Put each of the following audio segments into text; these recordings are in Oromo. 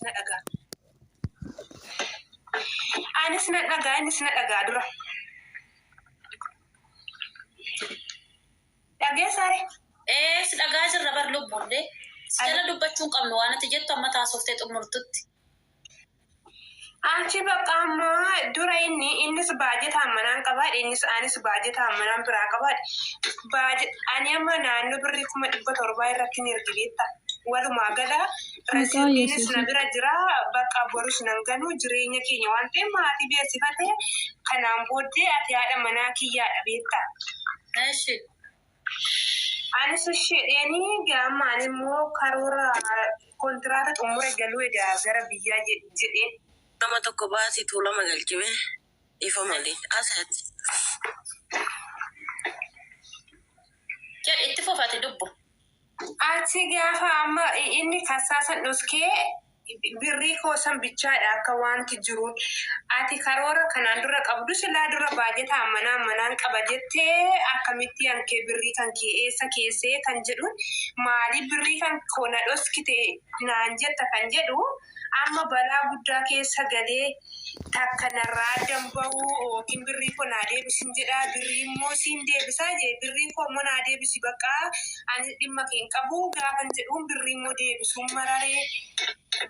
na dhagaa. Anis na dhagaa, innis na dhagaa dura. Dhageessaa ree? Ee si dhagaa jirra bar lubbuullee. Si jala dubbachuu hin qabnu waan ati jettu amma taasoftee xumurtutti. Achi bakka amma dura inni innis baajetaan manaan qabaadhe, innis anis baajetaan manaan biraa qabaadhe. Ani amma naannoo birrii 700,000 irratti ni erge beektaa. Walumaa gala Maqaa rasiidiinis na Yesuusiin. bira jira, bakka borus nan ganu jireenya keenya waan ta'eef maatii beeksifate, kanaan booddee ati haadha manaa kiyyaadha beektaa. Eshi. Anis ishee gaama ani immoo karoora kontiraata xumure galuu edaa gara biyyaa jedheen. Nama tokko baasii Tuulama galchime ifa malee asaati. Jedhi itti fufati dubbu. Achi gaafa amma inni kassaasan dhoskee birrii koo san bichaadha akka wanti jiruun, ati karoora kanaan dura qabdu silaa dura baajetaa manaan manaan qaba jettee, akkamitti hankee birrii kan kee eessa keessee kan jedhuun, maaliif birrii kan koo na dhoskite naan jetta kan jedhu, amma balaa guddaa keessa galee takka narraa addan bahuu yookiin birrii koo naa deebisin jedhaa, birrii immoo siin deebisaa jee, birrii koo immoo naa deebisi, bakka ani dhimma kee hin qabu gaafan jedhuun, birrii immoo deebisuun mararee.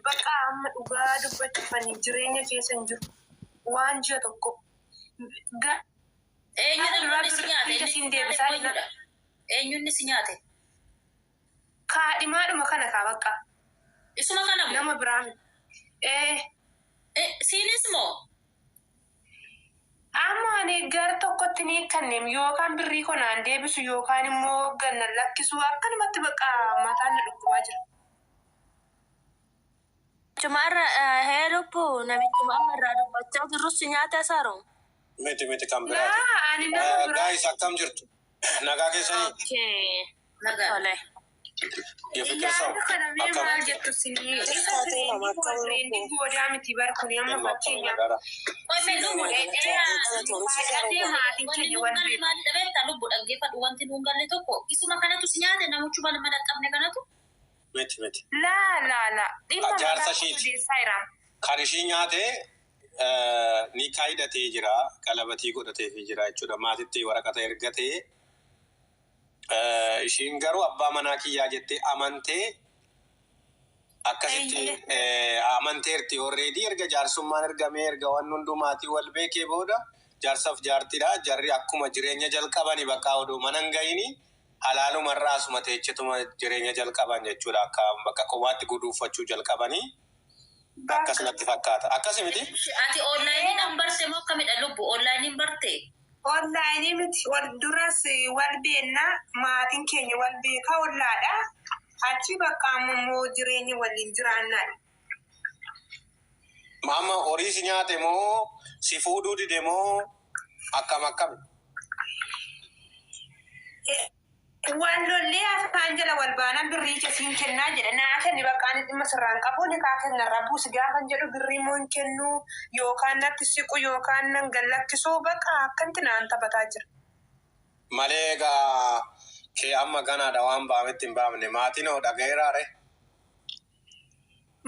Bakka amma dhugaa dubbachuuf ani jireenya keessa hin jiru waan ji'a tokko. Eenyu Gaafa duraa namni si nyaate? birrii Inni siin si nyaate deebisaa eenyudha? Eenyunni si nyaate? Kaadhimaadhuma kana kaa bakka. Isuma kana moo? Nama biraa miti. Ee. Eh, siinis moo? Amma ani gara tokkotti ni kanneem, yookaan birrii koo naan deebisu yookaan immoo ganna lakkisu, akkanumatti bakka mataan na dhukkubaa jira. Namichuma irra hee lubbuu, namichuma amma irraa dubbachaa jirrus si nyaata saaru. Miti, miti, kan biraati. Laa, ani nama biraa. Guys, akkam jirtu? Nagaa keessanii? Okay. Nagaa. Tole. የፍቅር ሰው Yaada kana mee akkam? maal jettu isinii? Isa Lama akkam friend lubbuu. goodaa miti bar kuni amma Ilma akkam fakkeenyaaf. nagaadha. Qoy mee lubbu Baay'atee maatiin wanti keenya nuun wal galle beeku. maali dhabeetta lubbu dhaggeeffadhu, wanti nuun galle tokko isuma kanatu si nyaate, namichuma mana qabne kanatu. Miti, miti. Laa, laa, laa. Dhimma Jaarsa mataa ishiiti. odeessaa jira. Kan ishii nyaate nikaa hidhatee jira. Qalabatii godhateefii jira jechuudha. Maatitti waraqata ergatee, ishiin garuu abbaa manaa kiyyaa jettee amantee akkasitti amanteerti already. Erga jaarsummaan ergamee, erga waan hundumaatii wal beekee booda jaarsaaf jaartidha. Jarri akkuma jireenya jalqabani bakka oduu mana hin gahini halaalumarraa asuma teechetuma jireenya jalqaban jechuudha. Akka bakka kophaatti guduuffachuu jalqabanii akkasumatti fakkaata. Akkasi miti? Ati onlineiin barte moo akkamidha lubbu, onlineiin barte? Online miti, wal duras wal beennaa, maatiin keenya wal beekaa, ollaadha. Achi bakka amma immoo jireenya waliin jiraannaadha. Amma horii si nyaate moo si fuudhuu dide moo akkam akkami? Wal lollee afaan jala wal baanaan birrii kee siin kennaa jedhe. Naa kenni, bakka ani dhimma sirraan qabu, nikaa kennarraa buusi gaafan jedhu birrii immoo hin kennu, yookaan natti siqu yookaan nan gallakkisu, bakka akkanti naan taphataa jira. Malee egaa kee amma ganaadha, waan ba'ametti hin baafne. Maatiin hoo dhaga'eeraare?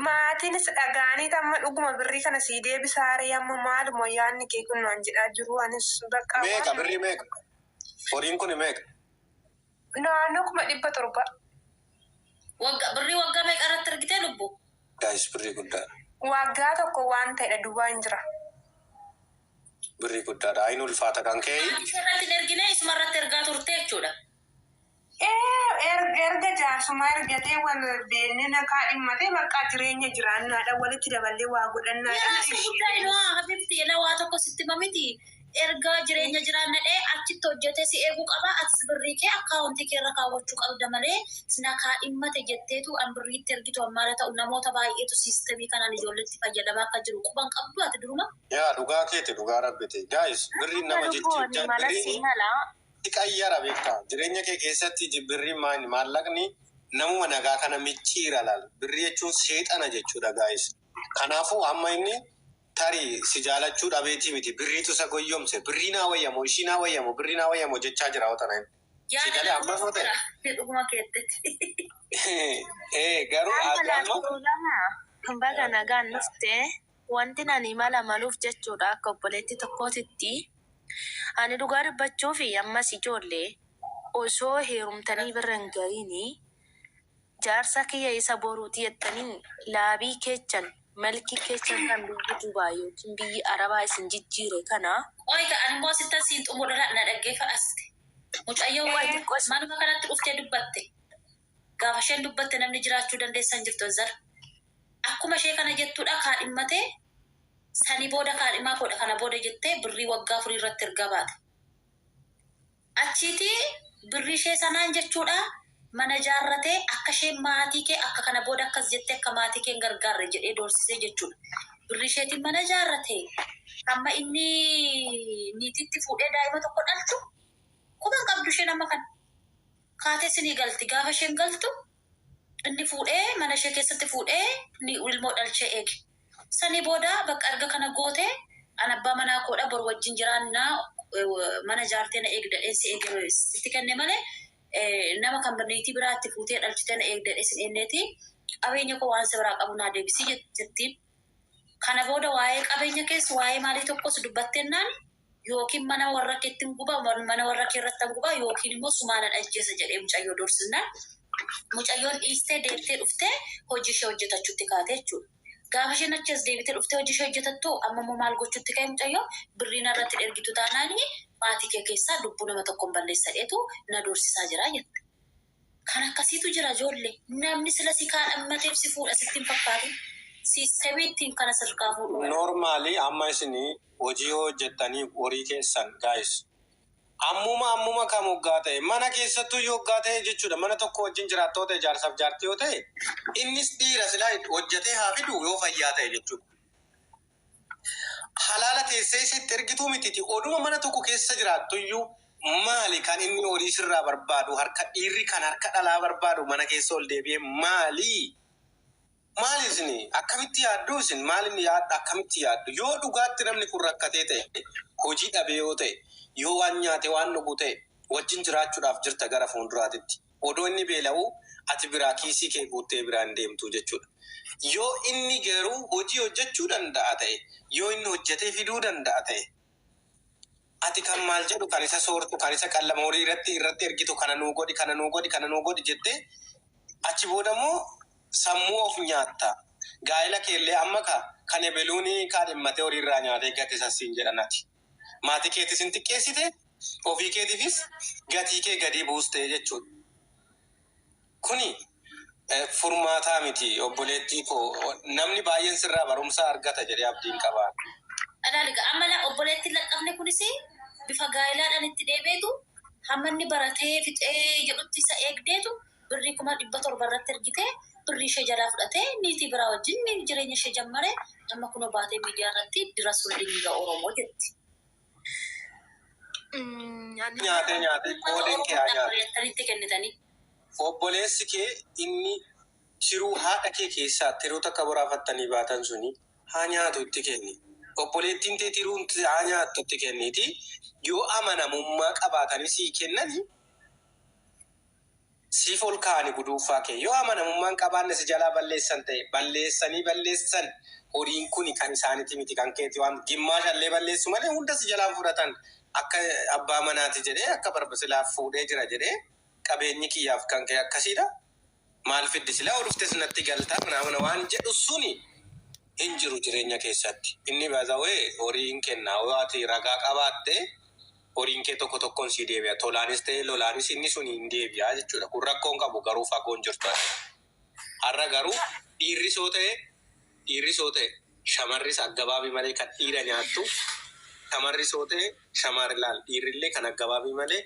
Maatiinis dhaga'anii amma dhuguma birrii kana sii deebisaaree, amma maaluma yaadni kee kun naan jedhaa jiru, anis bakka Meeqa birrii, meeqa? Horiin kun meeqa? Naannoo 700,000. Wagga birrii waggaa meeqa irratti argitee lubbu? Guys, birrii guddaadha. Waggaa tokko waan ta'edha, Dubaan jira. Birrii guddaadha. Ayin ulfaata kan ka'e. Maatii ishee irratti hin ergine, isuma irratti ergaa turte jechuudha. Erga jaarsummaa ergatee wal beenne nakaa dhimmatee bakka jireenya jiraannaadha, walitti daballee waa godhannaadha. Yaa guddaa inoo habibti ela waa tokko sitti mamiti, ergaa jireenya jiraannadhee achitti hojjetee si eeguu qaba, atis birrii kee akkaawuntii kee irra kaawwachuu qabda malee nakaa dhimmate jetteetu an birriitti ergitu ammaala ta'u, namoota baay'eetu systemii kanaan ijoolleetti fayyadamaa akka jiru quban qabdu ati duruma. Yaa dhugaa keeti, dhugaa rabbiti. Guys, birriin nama Lubbuu jijjiirta. mala Birriin siin mala. si qayyara beektaa. Jireenya kee keessatti birriin maallaqni namuma nagaa kana micciira laal. Birrii jechuun seexana jechuudha, guys. Kanaafuu amma inni tarii si jaalachuu dhabeetii miti. Birriitu isa goyyomse. Birrii naa wayyamoo, ishii naa wayyamoo, birrii naa wayyamoo jechaa jira yoo tana inni. Si Yaada galee amma yoo ta'e. Dhuguma keettiti. Ee, garuu Amma ati amma laatu lama. Baga nagaan dhufte. Wanti ani mala maluuf jechuudha akka obboleetti tokkootitti. Ani dhugaa dubbachuu fi ammas ijoollee osoo heerumtanii bira hin gahinii jaarsa kiyya isa boruuti jettaniin laabii keechan, malkii keechan kan biyyi Dubaay yookiin biyyi Arabaa isin jijjiire kana. Qoy ka ani immoo sittan siin xumura, na dhaggeeffa asitti. Mucayyoo manuma kanatti dhuftee dubbatte. Gaafa isheen dubbatte namni jiraachuu dandeessan jirtu zar. Akkuma ishee kana jettuudha, kaadhimmatee sanii booda kaadhimaa koodha kana booda jettee birrii waggaa 4 irratti ergaa baate. Achiiti birrii ishee sanaan jechuudha mana jaarratee, akka isheen maatii kee akka kana booda akkas jettee akka maatii kee hin gargaarre jedhee doorsisee jechuudha. Birrii isheetiin mana jaarratee amma inni niititti fuudhee daa'ima tokko dhalchu quban qabdu isheen. Amma kana. Kaatee sinii galti. Gaafa isheen galtu inni fuudhee mana ishee keessatti fuudhee ni ilmoo dhalchee eege. Sanii booda bakka erga kana gootee, an abbaa manaa koodha, bor wajjin jiraannaa, mana jaartee na eegdadhee si eege sitti kenne malee nama kan niitii biraatti fuutee dhalchitee na eegdadhee sin eenneeti, qabeenya koo waan si biraa qabu naa deebisii jettiin. Kana booda waa'ee qabeenya keessa waa'ee maalii tokkos dubbatteennaan yookiin mana warra keetti hin guba, mana warra kee irratti hin guba, yookiin immoo sumaanan ajjeesa jedhee mucayyoo doorsisnaan mucayyoon dhiistee deebitee dhuftee hojii ishee hojjetachuutti kaate jechuudha. Gaafa isheen achi as deebitee dhuftee hojii ishee hojjetattu amma immoo maal gochuutti ka'e mucayyoo? Birriin irratti ergitu taanaan maatii kee keessaa lubbuu nama tokkoon balleessa dheetu na doorsisaa jira jette. Kan akkasiitu jira ijoollee. Namni sila si kaadhammateef si fuudha sitti hin fakkaatin. Systemii ittiin kana sirkaa fuudhu. Normally amma isin hojii hojjettanii horii keessan, guys. Ammuma ammuma kam hoggaa ta'e, mana keessattuu yoo hoggaa ta'e jechuudha, mana tokko wajjin jiraattoota ijaarsaaf jaartii yoo ta'e, innis dhiira silaa hojjetee haa fidu yoo fayyaa ta'e jechuudha. Halaala teessee isitti ergituu mititi, oduma mana tokko keessa jiraattuyyuu maali kan inni horii sirraa barbaadu? Harka dhiirri kan harka dhalaa barbaadu mana keessa ol deebi'ee maali? Maali isin akkamitti yaaddu? Isin maali yaadda? Akkamitti yaaddu? Yoo dhugaatti namni kun rakkatee ta'e, hojii dhabee yoo ta'e, yoo waan nyaate waan dhugu ta'e, wajjin jiraachuudhaaf jirta gara fuulduraatitti. Odoo inni beela'u ati biraa kiisii kee guuttee biraan deemtu jechuudha. Yoo inni garuu hojii hojjechuu danda'a ta'e, yoo inni hojjetee fiduu danda'a ta'e, ati kan maal jedhu, kan isa soortu, kan isa qallama horii irratti ergitu, kana nuu godhi, kana nuu godhi, kana nuu godhi jettee achi booda immoo sammuu of nyaatta. Gaa'ela keellee amma ka kan ebeluuni kaadhimmatee horii irraa nyaatee gate sassiin jedhan ati. Maatii keetis hin xiqqeessite, ofii keetiifis gatii kee gadi buuste jechuudha. Kuni furmaataa miti, obboleettii koo. Namni baay'een sirraa barumsa argata jedhee abdiin qaba. Ilaali, amma obboleettiin laqqabne kunis bifa gaa'ilaadhaan itti deebi'eetu hamma inni baratee fixee jedhutti isa eegdeetu birrii 700,000 irratti ergitee birrii ishee jalaa fudhatee niitii biraa wajjin ni jireenya ishee jammare. Amma kunoo baatee miidiyaa irratti dira sullinga Oromoo jetti. Nyaatee nyaatee qoodeen kee haa nyaatu. Jettanitti kennitanii. Obboleessi kee inni tiruu haadha kee keessaa tiruu takka boraafattanii baatan suni haa nyaatu, itti kenni. Obboleettiin tee tiruun haa nyaattu, itti kenniiti. Yoo amanamummaa qabaatanii sii kennani, siif ol kaa'ani guduunfaa kee. Yoo amanamummaan qabaanne si jalaa balleessan ta'e, balleessanii balleessan, horiin kuni kan isaaniiti miti, kan keeti. Waan gimmaashallee balleessu malee hunda si jalaan fudhatan. Akka abbaa manaati jedhee, akka barbaasilaaf fuudhee jira jedhee, qabeenyi kiyyaaf kan kee akkasiidha. Maal fiddi silaa ol dhuftes natti galtaa mana waan jedhu suni hin jiru jireenya keessatti. Inni baazawee horii hin kenna. Yoo ati ragaa qabaatte horiin kee tokko tokkoon sii deebi'a. Tolaanis ta'e lolaanis inni sun hin deebi'a jechuudha. Kun rakkoon qabu, garuu fagoon jirtu ati. Har'a garuu dhiirri soo ta'e shamarris aggabaabii malee kan dhiira nyaattu, shamarri soo ta'e shamarri laal, dhiirrillee kan aggabaabii malee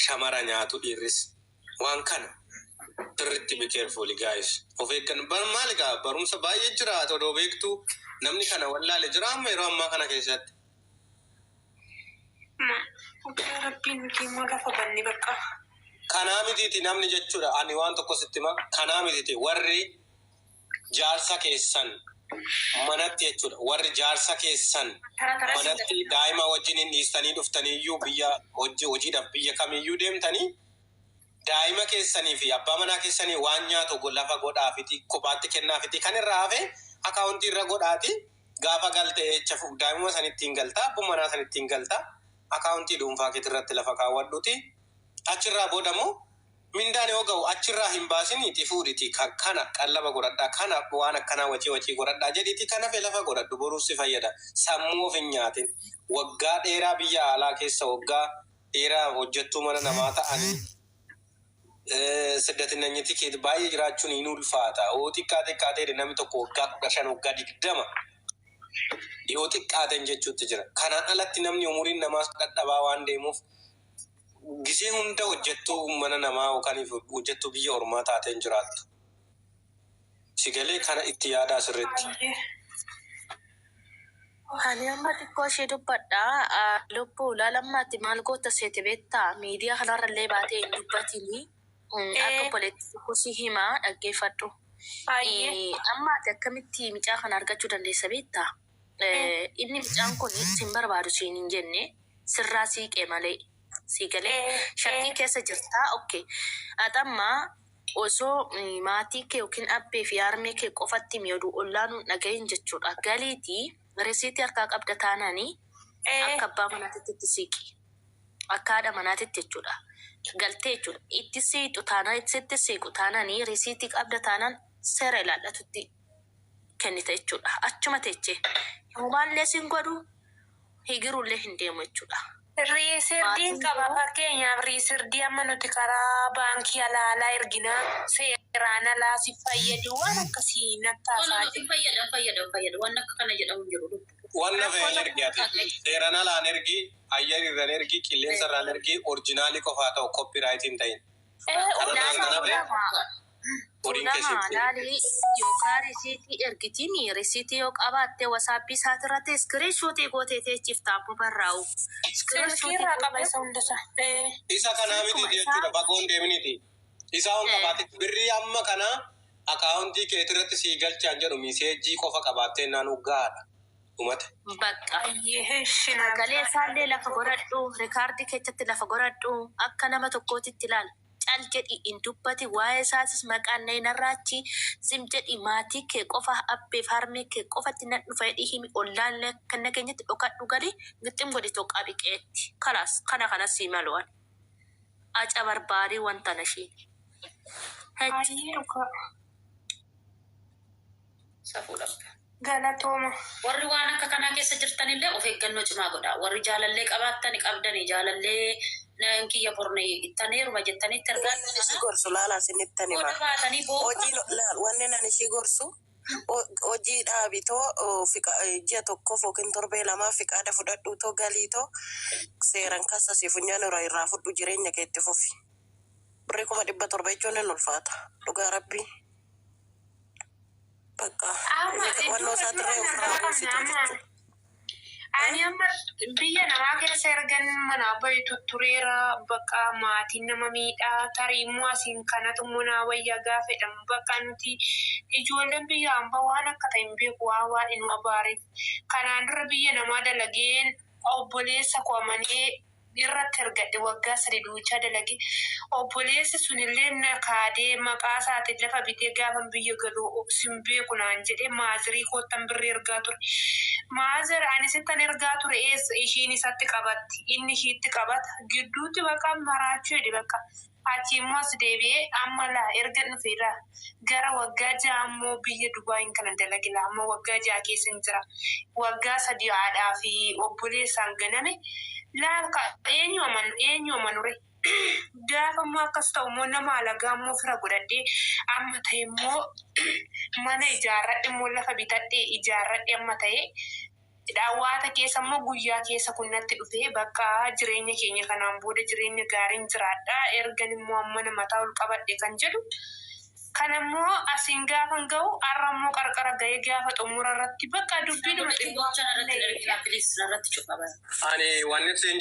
shamara nyaatu dhiirris. Waan kana sirriitti be careful, guys. Of eeggan. Maal egaa, barumsa baay'ee jira odoo beektu namni kana wallaale jira amma yeroo ammaa kana keessatti. Rabbiin nuti immoo lafa banni bakka. Kanaa mitiiti namni jechuudha. Ani waan tokko sitti hima. Kanaa mitiiti warri jaarsa keessan manatti jechuudha. Warri jaarsa keessan Tara tara. Manatti daa'ima wajjin hin dhiistanii dhuftaniiyyuu biyya hojiidhaaf biyya kamiyyuu deemtanii. Daa'ima keessanii fi abbaa manaa keessanii waan nyaatu lafa godhaafiti, kophaatti kennaafiti. Kan irraa hafe akaawuntii irra godhaati. Gaafa galte echa daa'ima san ittiin galta, abbaa manaa san ittiin galta. Akaawuntii dhuunfaa keetii irratti lafa kaawwadhuuti. Achirraa booda immoo mindaan yoo ga'u achirraa hin baasiniiti fuudhiti. Kana qallaba godhadhaa, kana waan akkanaa wacii wacii godhadhaa jedhiiti kan hafe lafa godhadhu, boruuf si fayyada. Sammuu of hin nyaatin. Waggaa dheeraa biyya alaa keessa waggaa dheeraa hojjettuu mana namaa ta'anii siddatinanyiti kee baay'ee jiraachuun hin ulfaata. Yoo xiqqaate xiqqaatee namni tokko waggaa 15, waggaa 20 yoo xiqqaaten jechuutti jira. Kanaan alatti namni umuriin namaas dhadhabaa waan deemuuf gisee hunda hojjettuu mana namaa yookaan hojjettuu biyya ormaa taateen jiraattu. Sigalee kana itti yaadaa sirriitti. Ani amma xiqqoo ishee dubbadha. Lubbuu laalammaatti maal goota seete beektaa? Miidiyaa kanarra illee baatee hin dubbatini. Akka obboleettii tokko si himaa, dhaggeeffadhu. Amma ati akkamitti mucaa kana argachuu dandeessa beektaa? Inni mucaan kun sin barbaadu siin hin jenne, sirraa siiqee malee. Sii galee, shakkii keessa jirtaa, okay. Ati amma osoo maatii kee yookiin abbee fi harmee kee qofatti mi'ooduu ollaanuun dhagahin jechuudha. Galiitii risiitii harkaa qabda taanaanii akka abbaa manaatitti itti siiqi. Akka haadha manaatitti jechuudha. Galtee jechuudha. Itti siiqu taanaan, sitti siiqu taanaanii, risiitii qabda taanaan seera ilaallatutti kennita jechuudha. Achuma teechee. Homaallee sin godhu, higirullee hin deemu jechuudha. Riisirdiin qaba, fakkeenyaaf riisirdii amma nuti karaa baankii alaa erginaa seeraan alaa si fayyadu waan akkasii nattaasaa Hin fayyada, fayyada, fayyada. Waan akka kana jedhamu hin jiru. Wanna fe'an ergi ati. Seeraan alaan ergi, ayyar irraan ergi, qilleensa irraan ergi, original qofaa ta'u, copyright hin ta'in. Kanarraan kan hafe horiin Lama keessatti. laalii yookaan risiitii ergitiin, risiitii yoo qabaatte WhatsAppii isaatirratti screenshot gootee teechifta abbo barraa'u. Silkiirraa qaba isa hundasaa. Isa kanaa miti jechuudha, fagoon deeminiiti. Isa on qabaate birrii amma kana akaawuntii keetirratti sii galchaan jedhu message qofa qabaattee naannoo gahaadha. Dhumate. Bakka. Sagalee isaallee lafa godhadhu, record keessatti lafa godhadhu, akka nama tokkootitti ilaala. Cal jedhi, hin dubbati waa'ee isaatis, maqaan na hin arraachi, zim jedhi, maatii kee qofa, abbeef harmee kee qofatti nan dhufa jedhi himi, ollaallee akka nageenyatti dhokadhu, gali gixxim godhi tokko biqeetti. Kalaas kana kanas si malu ani. Aca barbaadii wanta na isheen. Baay'ee dhugaa. Safuudha. Galatooma. Warri waan akka kanaa keessa jirtanillee of eeggannoo cimaa godha. Warri jaalallee qabaattani qabdani jaalallee nan kiyya borne ittaneeruma jettanitti ergaa Wanni ishii gorsu laala isinittan hima. booda baatanii booda Hojii laal, wanni nan ishii gorsu hojii dhaabitoo ji'a tokkoof yookiin torbee 2 fiqaada fudhadhuutoo galiitoo seeran kassasii funyaan irraa irraa fudhu, jireenya keetti fufi. Birrii 700,000 jechuun hin ulfaata. Dhugaa rabbii. Bakka Amma wannoo dura isaatirree dura ofirraa nagaa buusitu qabna amma. jechuudha. Ani amma biyya namaa keessa ergan manaa bahe tureera, bakka maatiin nama miidhaa, tarii immoo asiin kanatu immoo naa wayya gaafa jedhamu, bakka nuti ijoolleen biyya hambaa waan akka ta'e hin beeku, waan waan nu abaareef. Kanaan dura biyya namaa dalageen obboleessa koo amanee irratti argadhe, waggaa 3 duuchaa dalage. Obboleessi sunillee na kaadee, maqaa isaatiin lafa bitee, gaafa biyya galu sin beeku naan jedhee, maazirii koottan birrii ergaa ture. Mother ani sittan ergaa ture eessa, ishiin isatti qabatti, inni ishiitti qabata, gidduutti bakka maraachuu jedhe. Bakka achi immoo as deebi'ee amma laa erga dhufe laa gara waggaa 6 immoo biyya Dubaayin kana dalage laa, amma waggaa 6 keessa hin jira. Waggaa 3 haadhaa fi obboleessaan ganame laal ka eenyu amanu, eenyu amanure? Gaafa immoo akkas ta'u immoo nama alagaa immoo fira godhadhee amma ta'e immoo mana ijaarradhe immoo lafa bitadhee ijaarradhe, amma ta'e dhawaata keessa immoo guyyaa keessa kun natti dhufee, bakka jireenya keenya kanaan booda jireenya gaariin jiraadha ergan immoo amma mataa ol qabadhe kan jedhu kan ammoo asiin gaafan ga'u, har'a immoo qarqara ga'ee gaafa xumura irratti bakka dubbiidhuma Gochaan irratti ergina, please, irratti cuqaban. Ani wanni siin jedhu